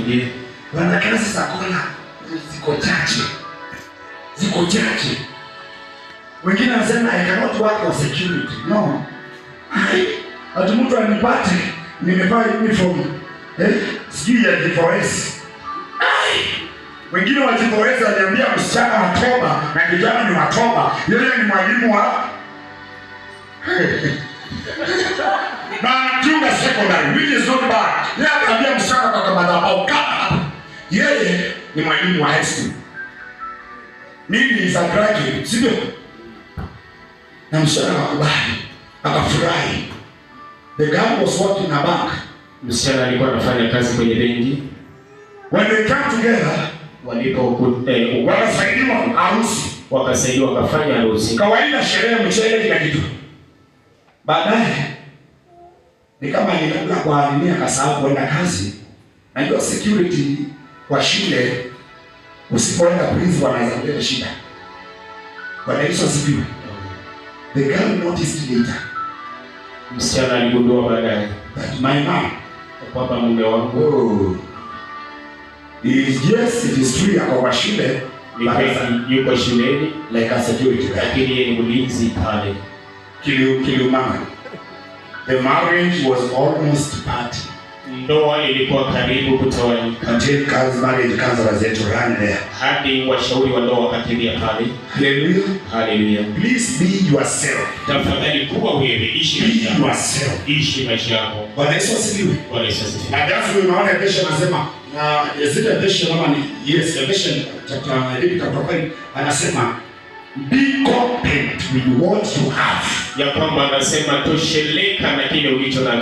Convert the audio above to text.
Tuingie. Bwana, kazi za collar ziko chache, ziko chache. Wengine wanasema, "I cannot work on security." No. Ai, ati mtu anipate nimevaa uniform, sijui ya G4S. Ai, wengine wa G4S aliambia msichana wa toba na kijana ni wa toba, yeye ni mwalimu wa na anachunga secondary, which is not bad. Yeye akaambia msichana kwa madhabahu kama hapa, yeye ni mwalimu wa high school. Mimi is a graduate, sivyo? Na msichana akakubali, akafurahi. The girl was working in a bank. Msichana alikuwa anafanya kazi kwenye benki. When they come together, Walipo wakasaidiwa harusi. Wakasaidiwa wakafanya harusi. Kawaida sherehe, mchele, kila kitu. Baadaye ni kama nilikula kwa nini, akasahau kuenda kazi. Najua security kwa shule, usipoenda, principal anaweza kuleta shida. Bwana Yesu asifiwe. The girl noticed later Msichana aligundua baadaye that my man, kwamba mume wangu oh, is, yes, it is true, ako kwa shule, ni kweli yuko shuleni, like a security guy. Lakini yeye ni mlinzi pale. Kiliumana. The marriage was almost party Ndoa ilikuwa karibu kutawanyika until marriage counselors had to run there. Hadi washauri wa ndoa wakakimbia pale. Hallelujah. Haleluya! Please be yourself. Tafadhali kuwa wewe, ishi Be maisha yako, yourself. Ishi maisha yako. Bwana Yesu asifiwe. Bwana Yesu asifiwe. Na that's why unaona Ephesians anasema, na is it Ephesians ama ni, yes, Ephesians chapter, I think chapter 5, anasema be content with what you have. Ya kwamba anasema tosheleka na kile ulicho nacho.